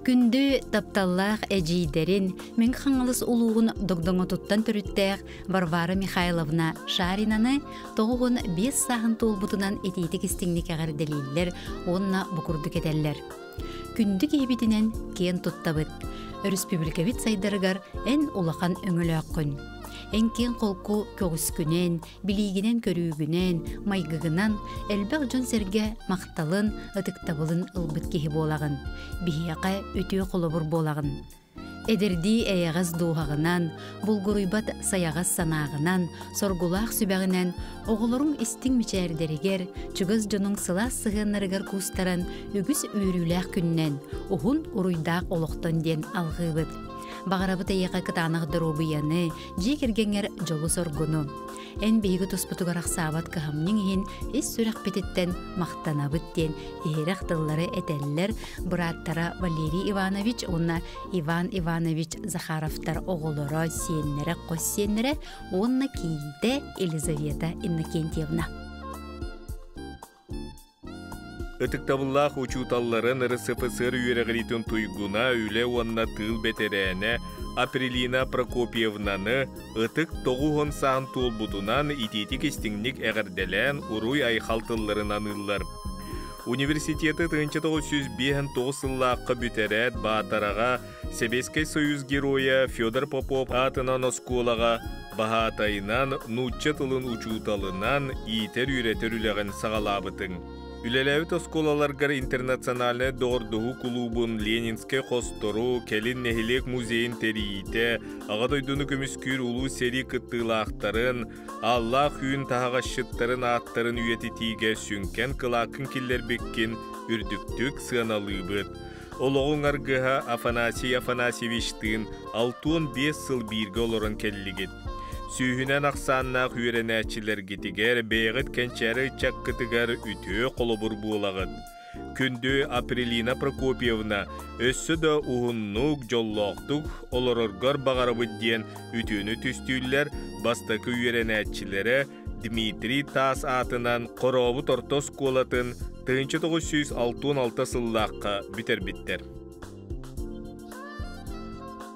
Күндү тапталлаах эдьиийдэрин Мэҥэ Хаҥалас улууһун Догдоҥотуттан төрүттээх Варвара Михайловна Шаринаны 95 сааһын туолбутунан итиитик истиҥник эҕэрдэлииллэр уонна бу курдук этэллэр. Күндү киһибитинэн киэн туттабыт. Өрөспүүбүлүкэбит сайдарыгар эн улахан өҥөлөөххүн. Эн киэҥ холку көҕүскүнэн, билиигинэн-көрүүгүнэн, майгыгынан элбэх дьон-сэргэ махталын, ытыктабылын ылбыт киһи буолаҕын. Биһиэхэ үтүө холобур буолаҕын. Эдэрдии эйэҕэс дууһаҕынан, булгуруйбат сайаҕас санааҕынан, соргулаах сүбэҕинэн оҕолоруҥ истиҥ мичээрдэригэр, чугас дьонуҥ сылаас сыһыаннарыгар куустаран үгүс үөрүүлээх күннэн, уһун уруйдаах олохтон диэн алҕыыбыт. Баҕарабыт эйиэхэ кытаанах доруобуйаны, дьиэ кэргэҥҥэр дьолу-соргуну. Эн биһиги туспутугар ахсаабат кыһамньыҥ иһин ис сүрэхпититтэн махтанабыт диэн иһирэх тыллары этэллэр бырааттара Валерий Иванович уонна Иван Иванович Захаровтар оҕолоро, сиэннэрэ, хос сиэннэрэ уонна кийиитэ Елизавета Иннокентьевна. Ытыктабыллаах учууталларын РСФСР үөрэҕириитин туйгуна, үлэ уонна тыыл бэтэрээнэ Апрелина Прокопьевнаны ытык 90 саан туолбутунан итиитик истиҥник эҕэрдэлээн уруй-айхал тылларын аныыллар. Университеты 1959 сыллаахха бүтэрээт Баатараҕа Сэбиэскэй Союз Геройа Федор Попов аатынан оскуолаҕа баһаатайынан, нуучча тылын учууталынан иитэр-үөрэтэр үлэҕин саҕалаабытыҥ. Үлэлээбит оскуолаларгар интернациональнай доҕордоһуу кулуубун Ленинскэй хостору, кэлин нэһилиэк музейын тэрийиитэ, Аҕа дойдуну көмүскүүр улуу сэрии кыттыылаахтарын, Ааллаах үүн таһаҕасчыттарын ааттарын үйэтитиигэ сүҥкэн кылааккын киллэрбиккин үрдүктүк сыаналыыбыт. Олоҕуҥ аргыһа Афанасий Афанасьевичтыын 65 сыл бииргэ олорон кэллигит. Сүүһүнэн ахсааннаах үөрэнээччилэргитигэр бэйэҕит кэнчээри ыччаккытыгар үтүө холобур буолаҕыт. Күндү Апрелина Прокопьевна, өссө да уһуннук, дьоллоохтук олороргор баҕарабыт диэн үтүөнү түстүүллэр бастакы үөрэнээччилэрэ Дмитрий Таас аатынан Хорообут орто оскуолатын 1966 сыллаахха бүтэрбиттэр.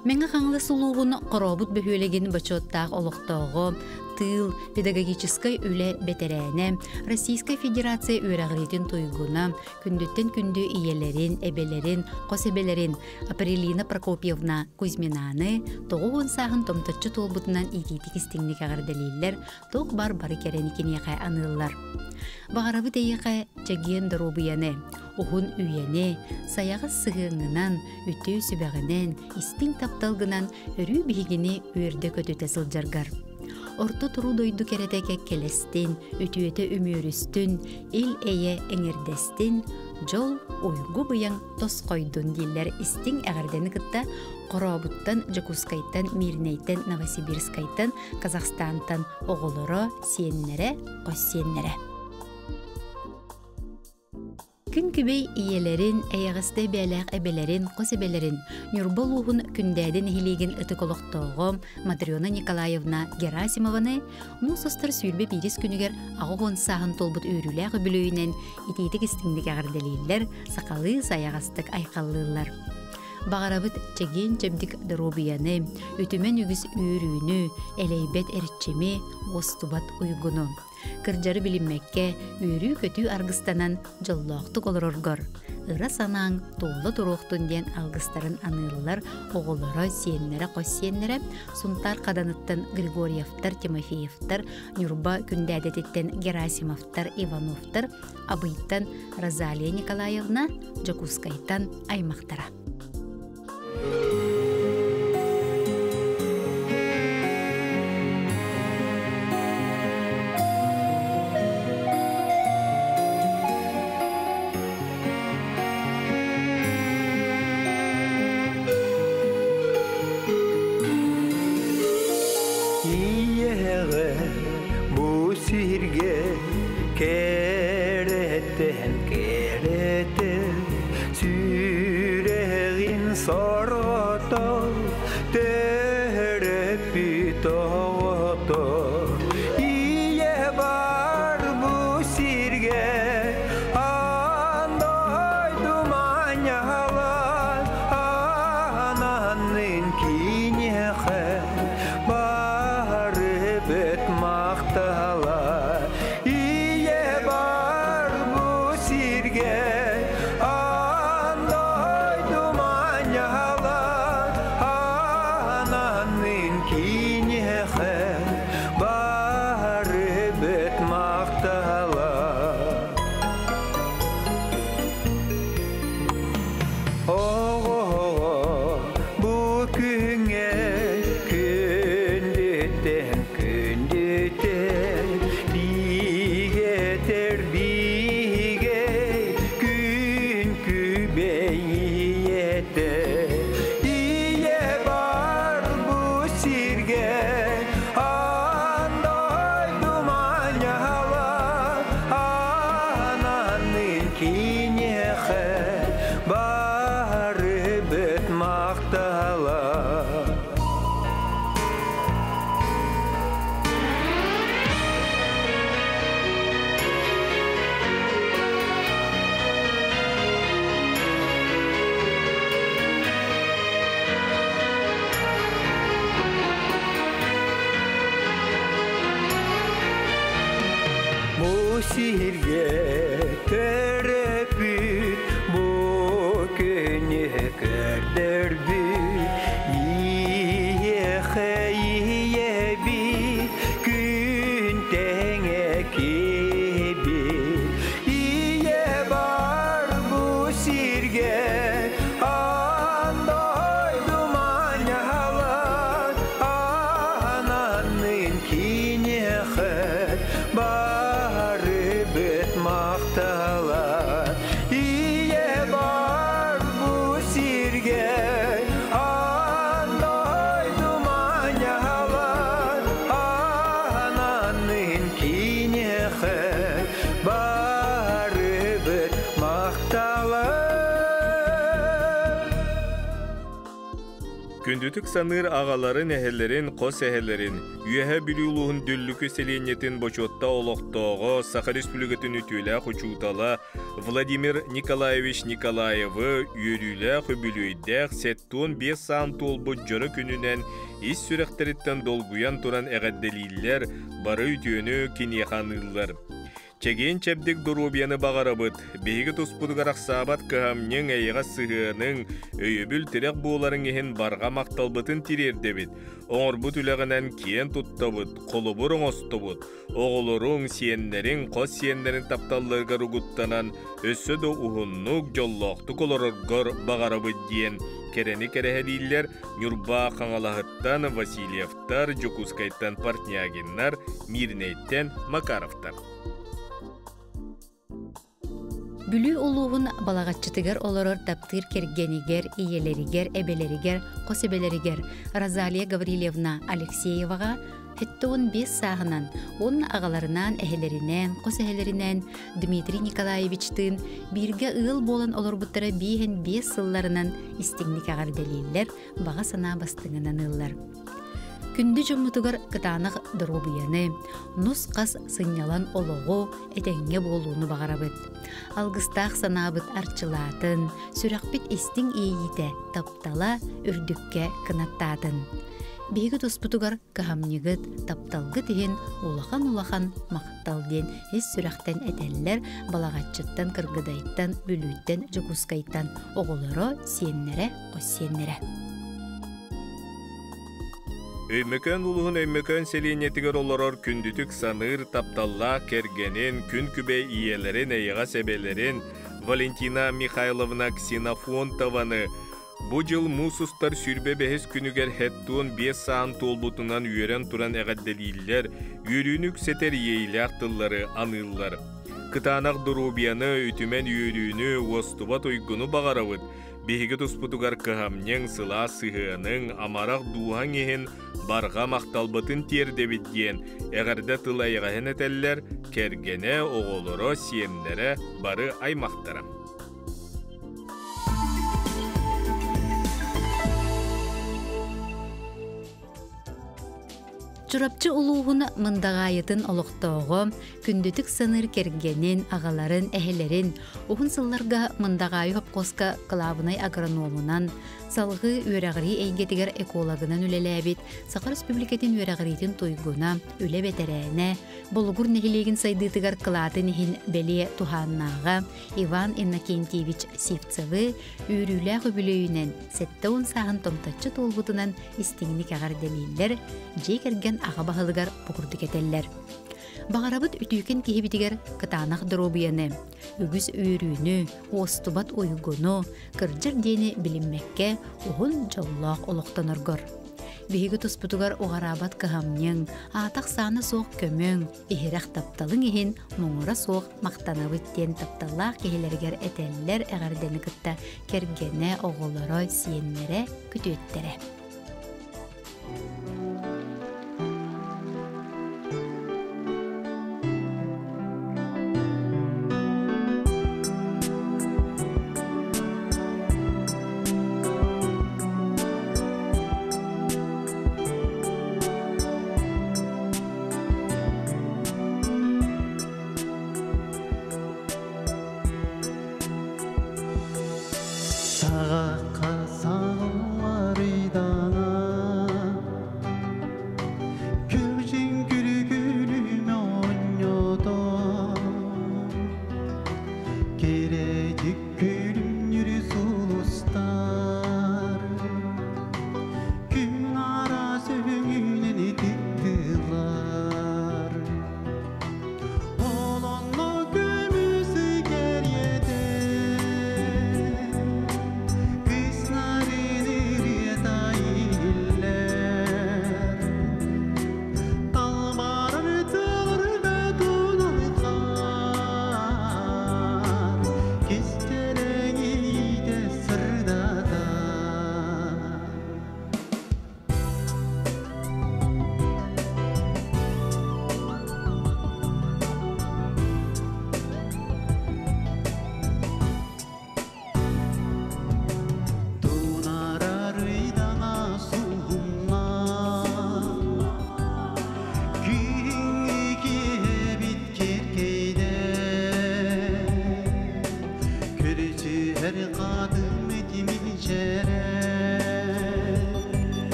Мэҥэ Хаҥалас улууһун Хорообут бөһүөлэгин бочуоттаах олохтооҕо, тыыл, педагогическай үлэ бэтэрээнэ, Российскай Федерация үөрэҕириитин туйгуна, күндүттэн күндү ийэлэрин, эбэлэрин, хос эбэлэрин Апрелина Прокопьевна Кузьминаны 90 сааһын томточчу туолбутунан иитиитик истиҥник эҕэрдэлииллэр, туох бар бары кэрэни киниэхэ аныыллар. Баҕарабыт эйиэхэ чэгиэн доруобуйаны, уһун үйэни, сайаҕас сыһыаҥҥынан, үтүө сүбэҕинэн, истиҥ тапталгынан өрүү биһигини үөрдэ-көтүтэ сылдьаргар. Орто туруу дойду кэрэтэ кэккэлэстин, үтүөтэ үмүөрүстүн, ил-эйэ эҥэрдэстин, дьол уйгу-быйаҥ тосхойдун дииллэр истиҥ эҕэрдэни кытта Хорообуттан, Дьокуускайтан, Миирнэйтэн, Новосибирскайтан, Казахстантан оҕолоро, сиэннэрэ, хос сиэннэрэ. Күн күбэй ийэлэрин, эйэҕэстэй бэйэлээх эбэлэрин, хос эбэлэрин Ньурба улууһун Күндээдэ нэһилиэгин ытык олохтооҕо Матрена Николаевна Герасимованы муус устар 21 күнүгэр 80 сааһын туолбут үөрүүлээх үбүлүөйүнэн итиитик истиҥник эҕэрдэлииллэр, сахалыы сайаҕастык айхаллыыллар. Баҕарабыт чэгиэн-чэбдик доруобуйаны, үтүмэн үгүс үөрүүнү, элэйбэт эрчими, уостубат уйгуну. Кырдьары билиммэккэ, үөрүү-көтүү аргыстанан дьоллоохтук олороргор, ыра санааҥ туола туруохтун диэн алгыстарын аныыллар оҕолоро, сиэннэрэ, хос сиэннэрэ Сунтаар Хаданыттан Григорьевтар, Тимофеевтар, Ньурба Күндээдэтиттэн Герасимовтар, Ивановтар, Абыйтан Розалия Николаевна, Дьокуускайтан аймахтара. Ийэҕэ бу сиргэ кэрэтэн кэрэтэ сүрэҕин сорҕото төрөппүт оҕото ийэ бар бу сиргэ аан дойду манньалан. Оҕоҕо бу күҥҥэ күндүттэн күндүтэ биигэтэр биигэ күн күбэй ийэтэ ийэ бар бу сиргэ аан дойду манньала аананын киниэхэ барыбыт махтала. Бу сиргэ төрөппүт, бу күнү көрдөрбүт, биһиэхэ ийэбит, күн тэҥэ киһибит. Ийэ бар бу сиргэ, аан дойду манньалар, аананын киниэхэ барыбыт махтала. Ийэ бар бу сиргэ, аан дойду манньалар, аананын киниэхэ барыбыт махтала. Күндүтүк саныыр аҕаларын, эһэлэрин, хос эһэлэрин, Үөһээ Бүлүү улууһун Дүллүкү сэлиэнньэтин бочуотта олохтооҕо, Саха Республикатын үтүөлээх учуутала Владимир Николаевич Николаевы үөрүүлээх үбүлүөйдээх 75 саан туолбут дьоро күнүнэн ис сүрэхтэриттэн долгуйан туран эҕэрдэлииллэр, бары үтүөнү киниэхэ аныыллар. Чэгиэн-чэбдик доруобуйаны баҕарабыт, биһиги туспутугар ахсаабат кыһамньыҥ, эйэҕэс сыһыаныҥ, өйөбүл-тирэх буоларыҥ иһин барҕа махталбытын тириэрдэбит. Оҥорбут үлэҕинэн киэн туттабыт, холобур оҥостобут. Оҕолоруҥ, сиэннэриҥ, хос сиэннэриҥ тапталларыгар угуттанан, өссө да уһуннук, дьоллоохтук олороргор баҕарабыт диэн кэрэни кэрэһэлииллэр Ньурба Хаҥалаһыттан Васильевтар, Дьокуускайтан Портнягиннар, Мирнэйтэн Макаровтар. Бүлүү улууһун Балаҕаччытыгар олорор таптыыр кэргэнигэр, ийэлэригэр, эбэлэригэр, хос эбэлэригэр Розалия Гаврильевна Алексееваҕа 75 сааһынан уонна аҕаларынаан, эһэлэринээн, хос эһэлэринээн Дмитрий Николаевичтыын бииргэ ыал буолан олорбуттара биэһин биэс сылларынан истиҥник эҕэрдэлииллэр, баҕа санаа бастыҥынан ыллар. Күндү дьоммутугар кытаанах доруобуйаны, нус-хас сынньалаҥ олоҕу, этэҥҥэ буолууну баҕарабыт. Алгыстаах санаабыт арчылаатын, сүрэхпит истиҥ иэйиитэ, таптала үрдүккэ кынаттаатын. Биһиги туспутугар кыһамньыгыт, тапталгыт иһин улахан-улахан махтал диэн ис сүрэхтэн этэллэр Балаҕаччыттан, Кыргыдайтан, Бүлүүттэн, Дьокуускайтан оҕолоро, сиэннэрэ, хос сиэннэрэ. Өймөкөөн улууһун Өймөкөөн сэлиэнньэтигэр олорор күндүтүк саныыр, тапталлаах кэргэнин, күн күбэй ийэлэрин, эйэҕэс эбэлэрин Валентина Михайловна Ксенофонтованы бу дьыл муус устар 25 күнүгэр хэттуон биэс саан туолбутунан үөрэн туран эҕэрдэлииллэр, үөрүүнү үксэтэр иэйилээх тыллары аныыллар. Кытаанах доруобуйаны, үтүмэн үөрүүнү, уостубат уйгуну баҕарабыт. Биһиги туспутугар кыһамньыҥ, сылаас сыһыаныҥ, амарах дууһаҥ иһин барҕа махталбытын тиэрдэбит диэн эҕэрдэ тыл эйэҕэһин этэллэр кэргэнэ, оҕолоро, сиэннэрэ, бары аймахтара. Чурапчы улууһун Мындаҕаайытын олохтооҕо, күндүтүк саныыр кэргэнин, аҕаларын, эһэлэрин уһун сылларга Мындаҕаайы хопхуоска кылаабынай агрономунан, салҕыы үөрэҕирии эйгэтигэр экологынан үлэлээбит Саха Республикатын үөрэҕириитин туйгуна, үлэ бэтэрээнэ, Болугур нэһилиэгин сайдыытыгар кылаатын иһин бэлиэ туһааннааҕа Иван Иннокентьевич Сивцевы үөрүүлээх үбүлүөйүнэн 70 сааһын томточчу туолбутунан истиҥник эҕэрдэлииллэр, дьиэ кэргэн аҕа баһылыгар бу курдук этэллэр. Баҕарабыт үтүөкэн киһибитигэр кытаанах доруобуйаны, үгүс үөрүүнү, уостубат уйгуну, кырдьар диэни билиммэккэ уһун дьоллоох олохтоноргор. Биһиги туспутугар уҕараабат кыһамньыҥ, аатах саана суох көмөҥ, иһирэх тапталыҥ иһин муҥура суох махтанабыт диэн тапталлаах киһилэригэр этэллэр эҕэрдэни кытта кэргэнэ, оҕолоро, сиэннэрэ, күтүөттэрэ. Саҕахха саҕалларыйдана Күрдьүн күлүгүлүмэ оонньото Кэрэтик күлүмнүрү сулустар Күн араас өҥүнэн ититтилар Ол онно көмүс кэриэтэ.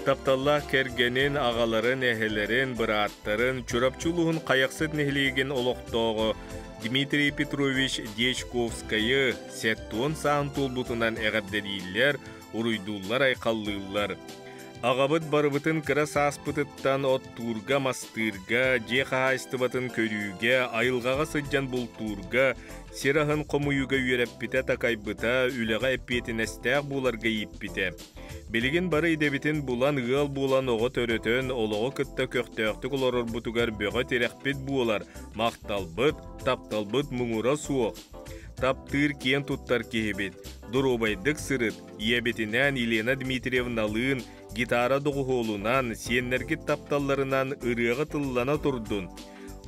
Тапталлаах кэргэнин, аҕаларын, эһэлэрин, бырааттарын, Чурапчы улууһун Хайахсыт нэһилиэгин олохтооҕо Дмитрий Петрович Дьячковскайы 70 саан туолбутунан эҕэрдэлииллэр, уруйдууллар-айхаллыыллар. Аҕабыт барыбытын кыра сааспытыттан оттуурга-мастыырга, дьиэ хаһаайыстыбатын көрүүгэ, айылҕаҕа сылдьан бултуурга, сир аһын хомуйууга үөрэппитэ-такайбыта, үлэҕэ эппиэтинэстээх буоларга ииппитэ. Билигин бары идэбитин булан, ыал буолан оҕо төрөтөн, олоҕу кытта көхтөөхтүк олорорбутугар бөҕө тирэхпит буолар, махталбыт, тапталбыт муҥура суох. Таптыыр киэн туттар киһибит, доруобайдык сырыт, ийэбитинээн Елена Дмитриевналыын гитара доҕуһуолунан, сиэннэргит тапталларынан ырыаҕа тыллана турдун.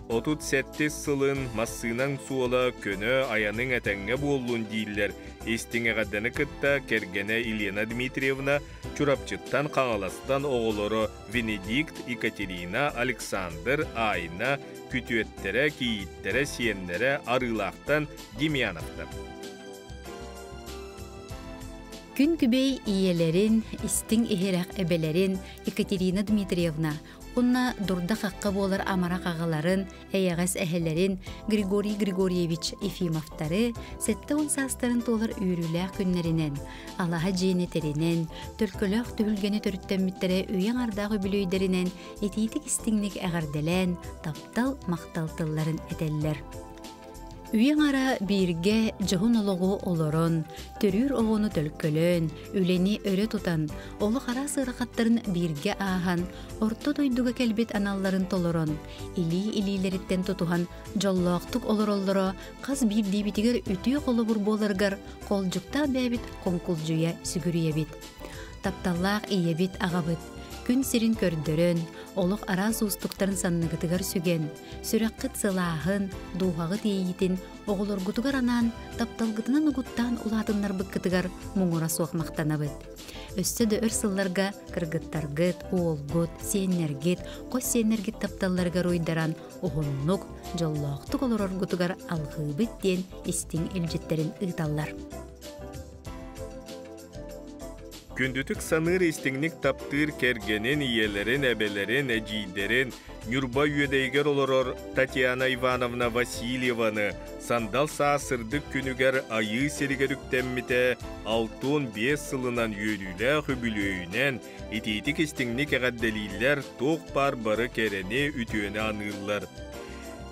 37 сылын массыынаҥ суола көнө айаныҥ этэҥҥэ буоллун дииллэр истиҥ эҕэрдэни кытта кэргэнэ Елена Дмитриевна Чурапчыттан Хаҥаластан оҕолоро Венедикт, Екатерина, Александр, Айна, күтүөттэрэ, кийииттэрэ, сиэннэрэ Арыылаахтан Демьяновтар. Күн күбэй ийэлэрин, истиҥ иһирэх эбэлэрин Екатерина Дмитриевна уонна дурда-хахха буолар амарах аҕаларын, эйэҕэс эһэлэрин Григорий Григорьевич Ефимовтары 70 саастарын туолар үөрүүлээх күннэринэн, алаһа дьиэни тэринэн, төлкөлөөх түһүлгэни төрүттэммиттэрэ үйэ аҥардаах үбүлүөйдэринэн итиитик-истиҥник эҕэрдэлээн, таптал, махтал тылларын этэллэр. Үйэ аҥара бииргэ дьоһун олоҕу олорон, төрүүр оҕону төлкөлөөн, үлэни өрө тутан, олох араас ыарахаттарын бииргэ ааһан, орто дойдуга кэлбит аналларын толорон, илии-илиилэриттэн тутуһан дьоллоохтук олороллоро хас биирдиибитигэр үтүө холобур буоларыгар холдьуктаах бэйэбит хоҥкулдьуйа сүгүрүйэбит. Тапталлаах ийэбит, аҕабыт күн сирин көрдөрөн, олох араас уустуктарын санныгытыгар сүгэн, сүрэххит сылааһын, дууһаҕыт иэйиитин оҕолоргутугар анаан, тапталгытынан угуттаан улаатыннарбыккытыгар муҥура суох махтанабыт. Өссө да өр сылларга кыргыттаргыт, уолгут, сиэннэргит, хос сиэннэргит тапталларыгар уйдаран уһуннук, дьоллоохтук олороргутугар алҕыыбыт диэн истиҥ илдьиттэрин ыыталлар. Күндүтүк саныыр истиҥник таптыыр кэргэнин, ийэлэрин, эбэлэрин, эдьиийдэрин, Ньурба Үөдэйигэр олорор Татьяна Ивановна Васильеваны сандал саас сырдык күнүгэр Айыы сиригэр үктэммитэ 65 сылынан үөрүүлээх үбүлүөйүнэн итиитик-истиҥник эҕэрдэлииллэр, туох баар бары кэрэни, үтүөнү аныыллар.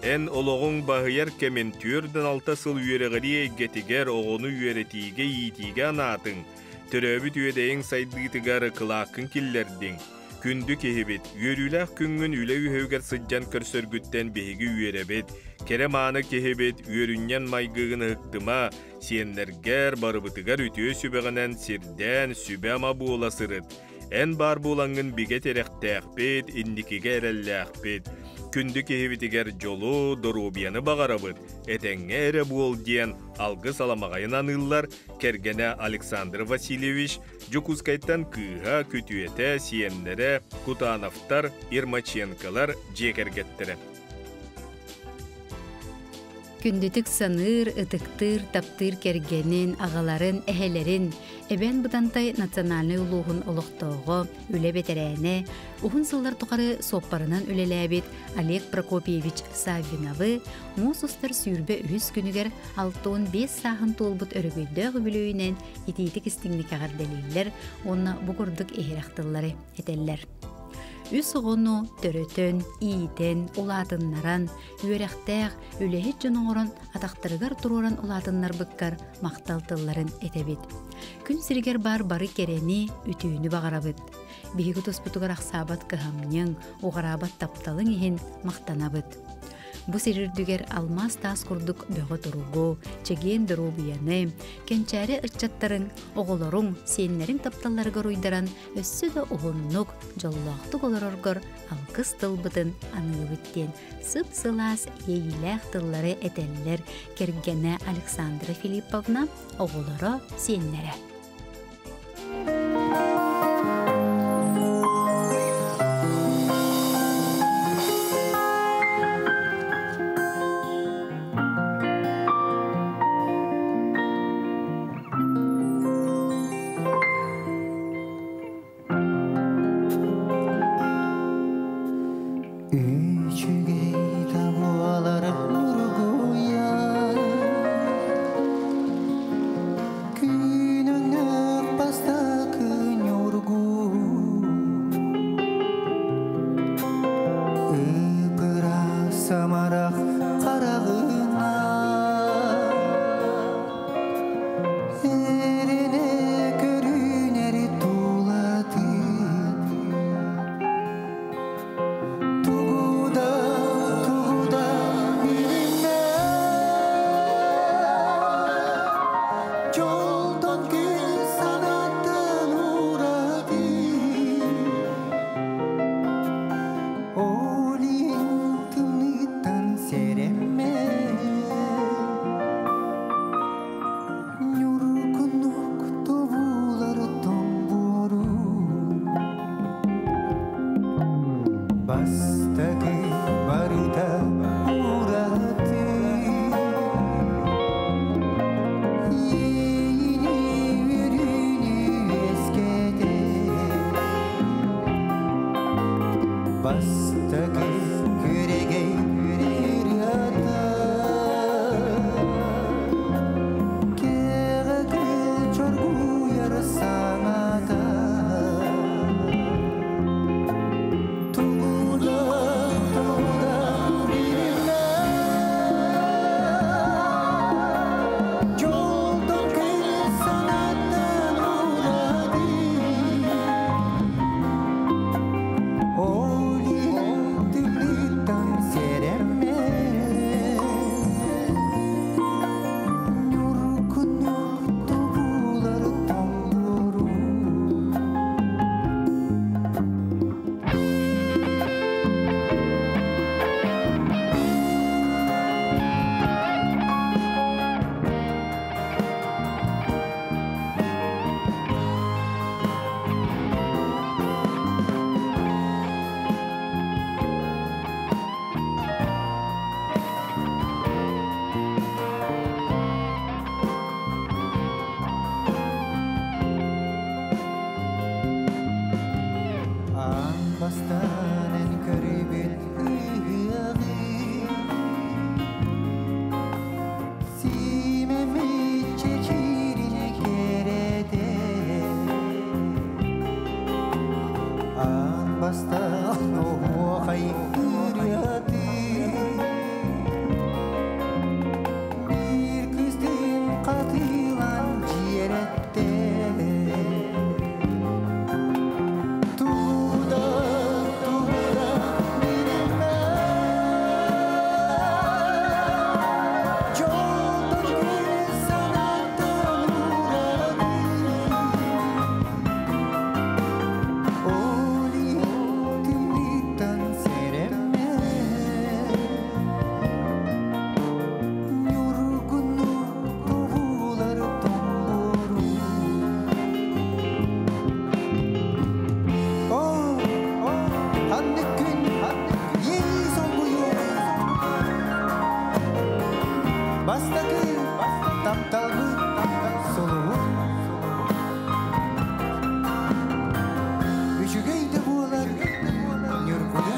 Эн олоҕуҥ баһыйар кэмин 46 сыл үөрэҕирии эйгэтигэр оҕону үөрэтиигэ, иитиигэ анаатыҥ. Төрөөбүт үөдэйиҥ сайдыытыгар кылааккын киллэрдиҥ. Күндү киһибит, үөрүүлээх күҥҥүн үлэ үөһүгэр сылдьан көрсөргүттэн биһиги үөрэбит. Кэрэ-мааны киһибит, үөрүнньэн майгыгын ыһыктыма, сиэннэргэр, барыбытыгар үтүө сүбэҕинэн сирдээн, сүбэ-ама буола сырыт. Эн баар буолаҥҥын бигэ тирэхтээхпит, инникигэ эрэллээхпит. Күндү киһибитигэр дьолу, доруобуйаны баҕарабыт, этэҥҥэ эрэ буол диэн алгыс аламаҕайын аныыллар кэргэнэ Александр Васильевич, Дьокуускайтан кыыһа, күтүөтэ, сиэннэрэ, Кутановтар, Ермаченколар дьиэ кэргэттэрэ. Күндүтүк саныыр, ытыктыыр, таптыыр кэргэнин, аҕаларын, эһэлэрин Эбээн Бытантай национальнай улууһун олохтооҕо, үлэ бэтэрээнэ, уһун сыллар тухары суоппарынан үлэлээбит Олег Прокопьевич Саввиновы муус устар 23 күнүгэр 65 сааһын туолбут өрөгөйдөөх үбүлүөйүнэн итиитик истиҥник эҕэрдэлииллэр уонна бу курдук иһирэх тыллары этэллэр. Үс оҕону төрөтөн, иитэн, улаатыннаран, үөрэхтээх, үлэһит дьон оҥорон атахтарыгар туруоран улаатыннарбыккар махтал тылларын этэбит. Күн сиригэр баар бары кэрэни, үтүөнү баҕарабыт. Биһиги туспутугар ахсаабат кыһамньыҥ, уҕараабат тапталыҥ иһин махтанабыт. Бу сир үрдүгэр алмаас таас курдук бөҕө туругу, чэгиэн доруобуйаны, кэнчээри ыччаттарыҥ, оҕолоруҥ, сиэннэриҥ тапталларыгар уйдаран өссө да уһуннук, дьоллоохтук олороргор алгыс тылбытын аныыбыт диэн сып-сылаас иэйиилээх тыллары этэллэр кэргэнэ Александра Филипповна, оҕолоро, сиэннэрэ. Үчүгэй да буолар ньургуйа Күн өҥнөөх бастакы ньургуу Ыпыра самарах хараҕына Эрэнэ көрүнэр тулатын Тугу да, тугу да билиммэт Дьолтон күн санаттан ураты Ол иһин тымныыттан сэрэммэт Ньургунук тобулар тоҥ Бастакы барыта ураты Иэйини үөрүүнү үөскэтэр Бастакы күрэгэй ырыата Кэҕэ кыл чоргуйар саҥата Тугу да, тугу да билиммэт Дьолтон күн санаттан ураты Ол иһин тымныыттан сэрэммэт Ньургунук тобулар тоҥ Аан бастаан эн көрбүт ыһыаҕы Симэммит чэчирин кэрэтэ Аан бастаан оһуохай ырыаты Биир кыстыын хатылан дьиэрэттэ Тугу да, тугу да билиммэт Дьолтон күн санаттан ураты Ол иһин тымныыттан сэрэммэт Ньургунук тобулар тоҥ О, ханнык күн иэйии солбуйуоҕуй Бастакы тапталбыт сулуһун Үчүгэй да буолар ньургуна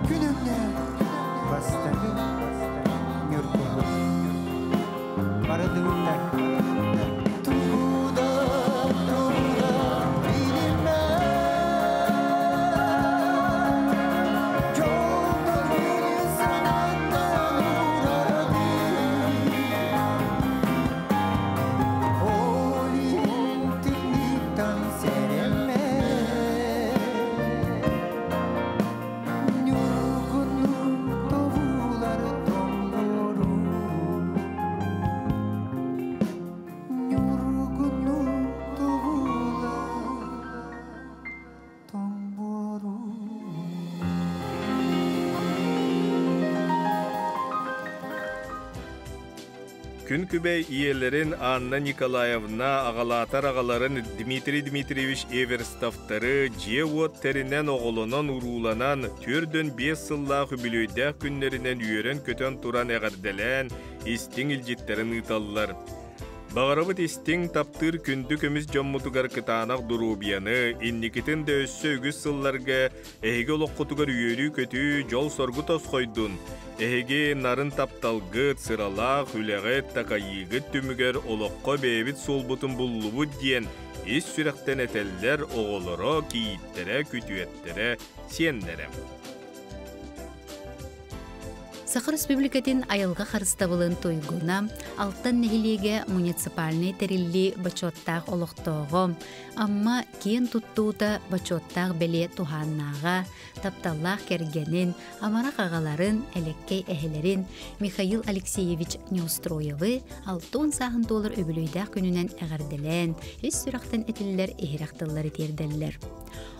Күн өҥнөөх бастакы ньургуһун Барыллыбыттар Тугу да, тугу да билиммэт Дьолтон күн санаттан ураты Ол иһин тымныыттан сэрэммэт Ньургунук тобулар тоҥ Ньургунук тобулар тоҥ Күн күбэй ийэлэрин Анна Николаевна, аҕалаатар аҕаларын Дмитрий Дмитриевич Эверстовтары дьиэ-уот тэринэн оҕолонон-урууланан 45 сыллаах үбүлүөйдээх күннэринэн үөрэн-көтөн туран эҕэрдэлээн, истиҥ илдьиттэрин ыыталлар. Баҕарабыт истиҥ, таптыыр күндү көмүс дьоммутугар кытаанах доруобуйаны, инникитин да өссө үгүс сылларга эһиги олоххутугар үөрүү-көтүү, дьол-соргу тосхойдун. Эһиги нарын тапталгыт, сыралаах үлэҕит, такайыыгыт түмүгэр олоххо бэйэбит суолбутун буллубут диэн ис сүрэхтэн этэллэр оҕолоро, кийииттэрэ, күтүөттэрэ, сиэннэрэ. Саха Республикатын айылҕа харыстабылын туйгуна, Алтан нэһилиэгэ муниципальнай тэриллии бочуоттаах олохтооҕо, Амма киэн туттуута бочуоттаах бэлиэ туһааннааҕа, тапталлаах кэргэнин, амарах аҕаларын, элэккэй эһэлэрин Михаил Алексеевич Неустроевы 60 сааһын туолар үбүлүөйдээх күнүнэн эҕэрдэлээн, ис сүрэхтэн этиллэр иһирэх тыллары тиэрдэллэр.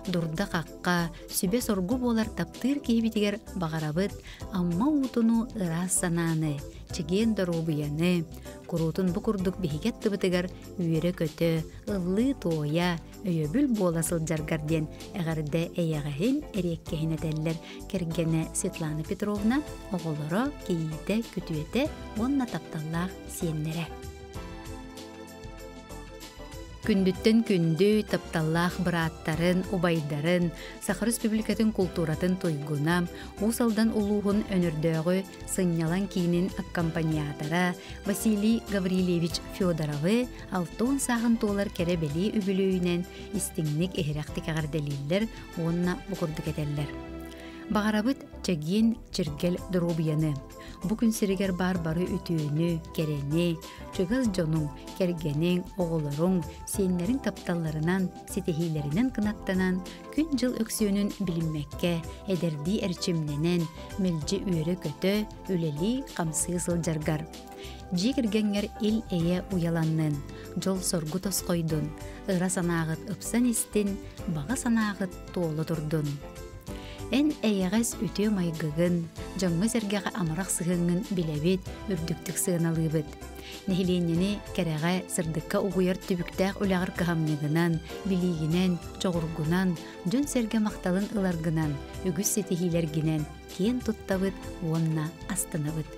Дурда-хахха, сүбэ-соргу буолар таптыыр киһибитигэр баҕарабыт Амма уутуну ыраас санааны, чэгиэн доруобуйаны, куруутун бу курдук биһиги аттыбытыгар үөрэ-көтө, ыллыы-туойа, өйөбүл буола сылдьаргар диэн эҕэрдэ эйэҕэһин, эриэккэһин этэллэр кэргэнэ Светлана Петровна, оҕолоро, кийиитэ, күтүөтэ уонна тапталлаах сиэннэрэ. Күндүттэн күндү, тапталлаах бырааттарын, убайдарын, Саха Республикатын култууратын туйгуна, Уус Алдан улууһун Өнөрдөөҕү сынньалаҥ киинин аккомпаниатора Василий Гаврильевич Федоровы 60 сааһын туолар кэрэ-бэлиэ үбүлүөйүнэн истиҥник иһирэхтик эҕэрдэлииллэр уонна бу курдук этэллэр. Баҕарабыт чэгиэн чиргэл доруобуйаны, Бу күн сиригэр баар бары үтүөнү, кэрэни, чугас дьонуҥ, кэргэниҥ, оҕолоруҥ, сиэннэриҥ тапталларынан, ситиһиилэринэн кынаттанан, күн-дьыл өксүөнүн билиммэккэ, эдэрдии эрчимнэнэн, мэлдьи үөрэ-көтө, үлэлии-хамсыы сылдьаргар. Дьиэ кэргэҥҥэр ил-эйэ уйаланнын, дьол-соргу тосхойдун, ыра санааҕыт ыпсан истин, баҕа санааҕыт туола турдун. Эн эйэҕэс үтүө майгыгын, дьоҥҥо-сэргэҕэ амарах сыһыаҥҥын билэбит, үрдүктүк сыаналыыбыт. Нэһилиэнньэни кэрэҕэ, сырдыкка угуйар түбүктээх үлэҕэр кыһамньыгынан, билиигинэн, чоҕургунан, дьон-сэргэ махталын ыларгынан, үгүс ситиһиилэргинэн киэн туттабыт уонна астынабыт.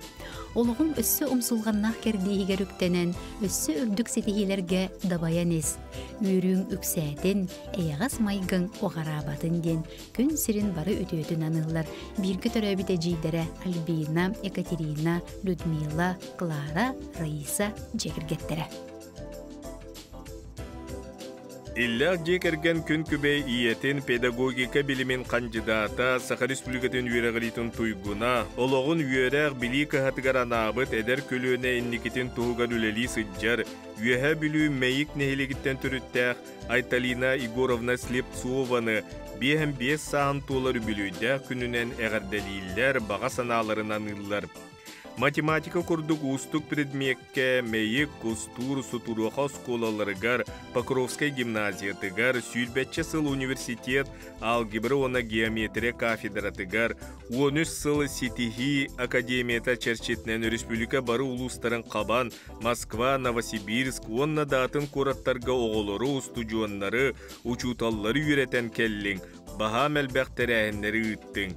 Олоҕуҥ өссө умсулҕаннаах кэрдииһигэр үктэнэн, өссө үрдүк ситиһиилэргэ дабайан ис. Үөрүүҥ үксээтин, эйэҕэс майгыҥ уҕараабатын диэн күн сирин бары үтүөтүн аныыллар бииргэ төрөөбүт эдьиийдэрэ Альбина, Екатерина, Людмила, Клара, Раиса дьиэ кэргэттэрэ. Иллээх дьиэ кэргэн күн күбэй ийэтин педагогика билимин хандьыдаата, Саха Республикатын үөрэҕириитин туйгуна, олоҕун үөрэх билии кыһатыгар анаабыт эдэр көлүөнэ инникитин туһугар үлэлии сылдьар Үөһээ Бүлүү Мэйик нэһилиэгиттэн төрүттээх Айталина Егоровна Слепцованы 55 сааһын туолар үбүлүөйдээх күнүнэн эҕэрдэлииллэр, баҕа санааларын аныыллар. Математика курдук уустук предмеккэ Мэйик, Кустуур, Сутуруоха оскуолаларыгар, Покровскай гимназиятыгар, сүүрбэччэ сыл университет алгебра уонна геометрия кафедратыгар, 13 сыл ситиһии академията чэрчитинэн республика бары улуустарын хабан Москва, Новосибирск уонна да атын куораттарга оҕолору, устудьуоннары, учууталлары үөрэтэн кэллиҥ, баһаам элбэх тэрээһиннэри ыыттыҥ.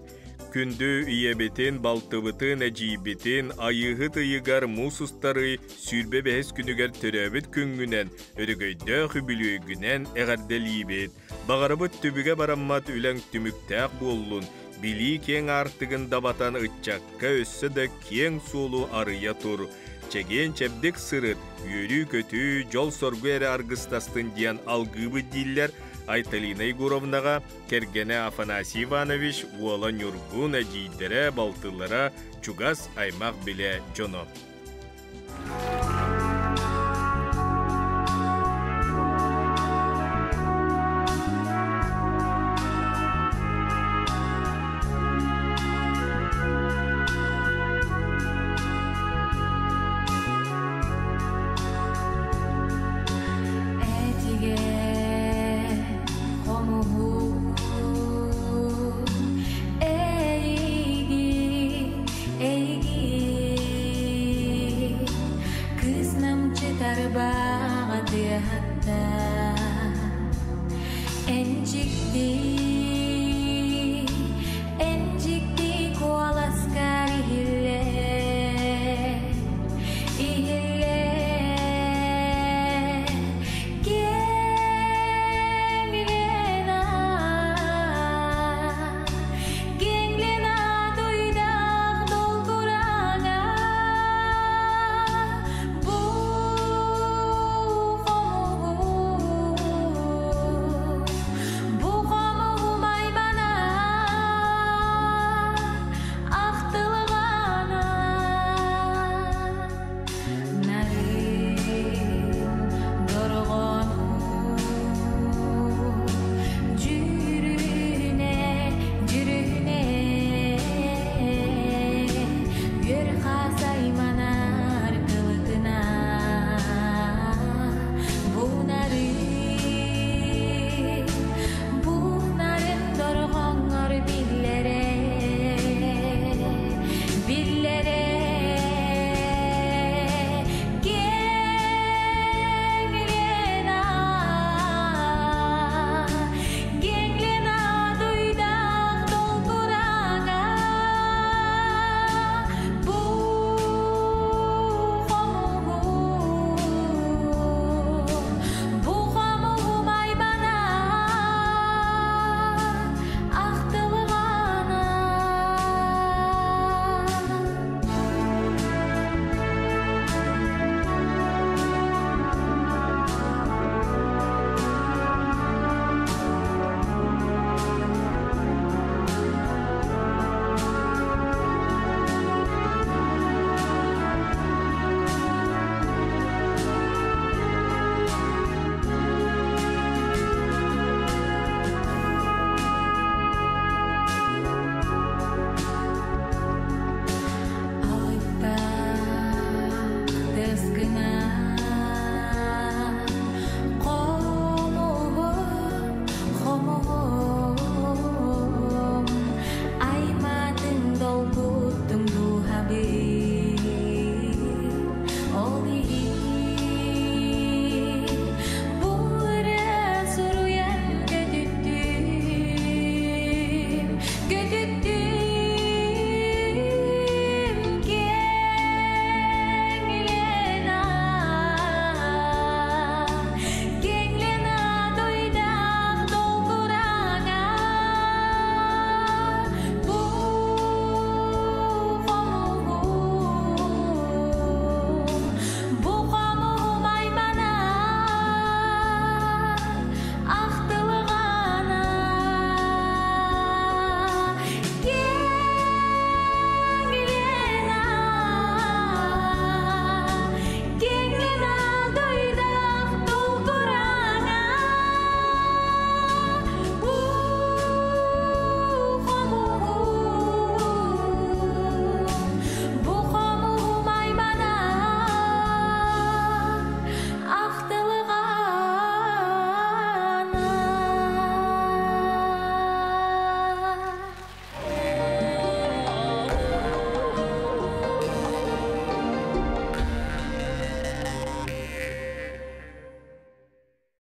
Күндү ийэбитин, балтыбытын, эдьиийбитин Айыыһыт ыйыгар муус устар ый 25 күнүгэр төрөөбүт күҥҥүнэн, өрөгөйдөөх үбүлүөйгүнэн эҕэрдэлиибит. Баҕарабыт түбүгэ бараммат үлэҥ түмүктээх буоллун, билии киэҥ аартыгын дабатан ыччакка өссө да киэҥ суолу арыйа тур. Чэгиэн-чэбдик сырыт, үөрүү-көтүү, дьол-соргу эрэ аргыстастын диэн алгыыбыт дииллэр Айталина Егоровнаҕа кэргэнэ Афанасий Иванович, уола Ньургун, эдьиийдэрэ, балтылара, чугас аймах-билэ дьоно.